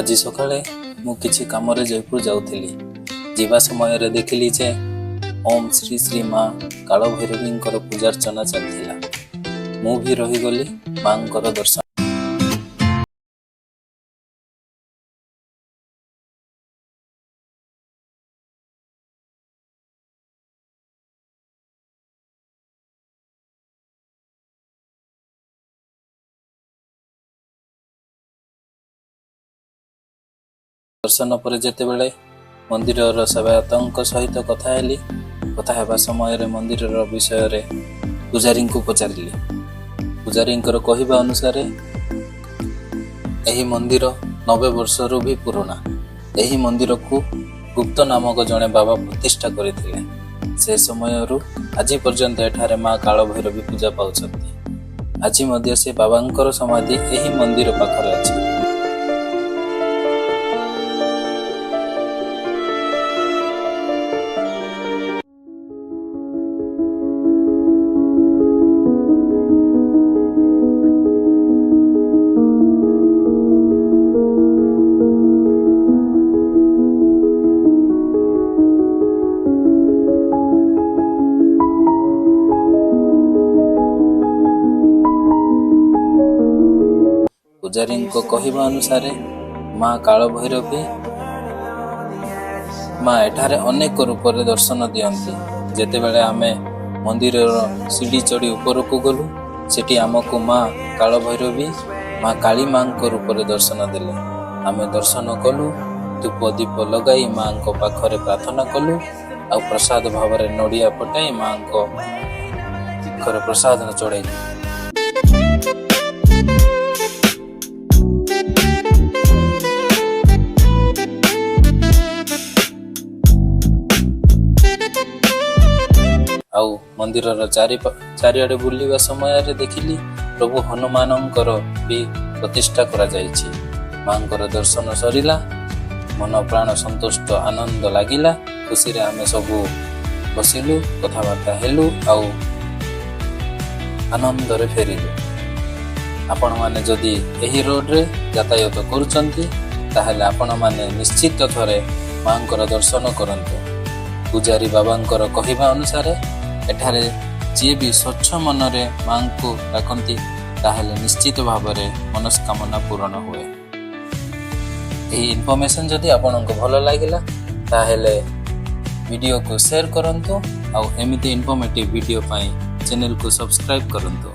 ଆଜି ସକାଳେ ମୁଁ କିଛି କାମରେ ଜୟପୁର ଯାଉଥିଲି। ଯିବା ସମୟରେ ଦେଖିଲି ଯେ ଓମ୍ ଶ୍ରୀ ଶ୍ରୀ ମା କାଳଭୈରବୀଙ୍କର ପୂଜାର୍ଚ୍ଚନା ଚାଲିଥିଲା। ମୁଁ ବି ରହିଗଲି ମାଙ୍କର ଦର୍ଶନ ଦର୍ଶନ ପରେ ଯେତେବେଳେ ମନ୍ଦିରର ସେବାୟତଙ୍କ ସହିତ କଥା ହେଲି, କଥା ହେବା ସମୟରେ ମନ୍ଦିରର ବିଷୟରେ ପୂଜାରୀଙ୍କୁ ପଚାରିଲି। ପୂଜାରୀଙ୍କର କହିବା ଅନୁସାରେ ଏହି ମନ୍ଦିର 90 ବର୍ଷରୁ ବି ପୁରୁଣା। ଏହି ମନ୍ଦିରକୁ ଗୁପ୍ତ ନାମକ ଜଣେ ବାବା ପ୍ରତିଷ୍ଠା କରିଥିଲେ। ସେ ସମୟରୁ ଆଜି ପର୍ଯ୍ୟନ୍ତ ଏଠାରେ ମା କାଳଭୈରବୀ ପୂଜା ପାଉଛନ୍ତି। ଆଜି ମଧ୍ୟ ସେ ବାବାଙ୍କର ସମାଧି ଏହି ମନ୍ଦିର ପାଖରେ ଅଛି। ପୂଜାରୀଙ୍କ କହିବା ଅନୁସାରେ ମା କାଳଭୈରବୀ ମା ଏଠାରେ ଅନେକ ରୂପରେ ଦର୍ଶନ ଦିଅନ୍ତି। ଯେତେବେଳେ ଆମେ ମନ୍ଦିରର ସିଡ଼ି ଚଢ଼ି ଉପରକୁ ଗଲୁ, ସେଠି ଆମକୁ ମା କାଳଭୈରବୀ ମା କାଳୀ ମାଙ୍କ ରୂପରେ ଦର୍ଶନ ଦେଲେ। ଆମେ ଦର୍ଶନ କଲୁ, ଧୂପ ଦୀପ ଲଗାଇ ମାଙ୍କ ପାଖରେ ପ୍ରାର୍ଥନା କଲୁ ଆଉ ପ୍ରସାଦ ଭାବରେ ନଡ଼ିଆ ଫଟାଇ ମାଙ୍କ ପାଖରେ ପ୍ରସାଦ ଚଢ଼େଇଲୁ। ଆଉ ମନ୍ଦିରର ଚାରିଆଡ଼େ ବୁଲିବା ସମୟରେ ଦେଖିଲି ପ୍ରଭୁ ହନୁମାନଙ୍କର ବି ପ୍ରତିଷ୍ଠା କରାଯାଇଛି। ମାଙ୍କର ଦର୍ଶନ ସରିଲା, ମନ ପ୍ରାଣ ସନ୍ତୁଷ୍ଟ, ଆନନ୍ଦ ଲାଗିଲା। ଖୁସିରେ ଆମେ ସବୁ ବସିଲୁ, କଥାବାର୍ତ୍ତା ହେଲୁ ଆଉ ଆନନ୍ଦରେ ଫେରିଲୁ। ଆପଣମାନେ ଯଦି ଏହି ରୋଡ଼ରେ ଯାତାୟାତ କରୁଛନ୍ତି, ତାହେଲେ ଆପଣମାନେ ନିଶ୍ଚିତ ଥରେ ମାଙ୍କର ଦର୍ଶନ କରନ୍ତୁ। ପୂଜାରୀ ବାବାଙ୍କର କହିବା ଅନୁସାରେ ଏଠାରେ ଯିଏ ବି ସ୍ୱଚ୍ଛ ମନରେ ମାଙ୍କୁ ଡାକନ୍ତି, ତାହେଲେ ନିଶ୍ଚିତ ଭାବରେ ମନସ୍କାମନା ପୂରଣ ହୁଏ। ଏହି ଇନଫର୍ମେସନ୍ ଯଦି ଆପଣଙ୍କୁ ଭଲ ଲାଗିଲା, ତାହେଲେ ଭିଡ଼ିଓକୁ ସେୟାର କରନ୍ତୁ ଆଉ ଏମିତି ଇନଫର୍ମେଟିଭ୍ ଭିଡ଼ିଓ ପାଇଁ ଚ୍ୟାନେଲକୁ ସବସ୍କ୍ରାଇବ୍ କରନ୍ତୁ।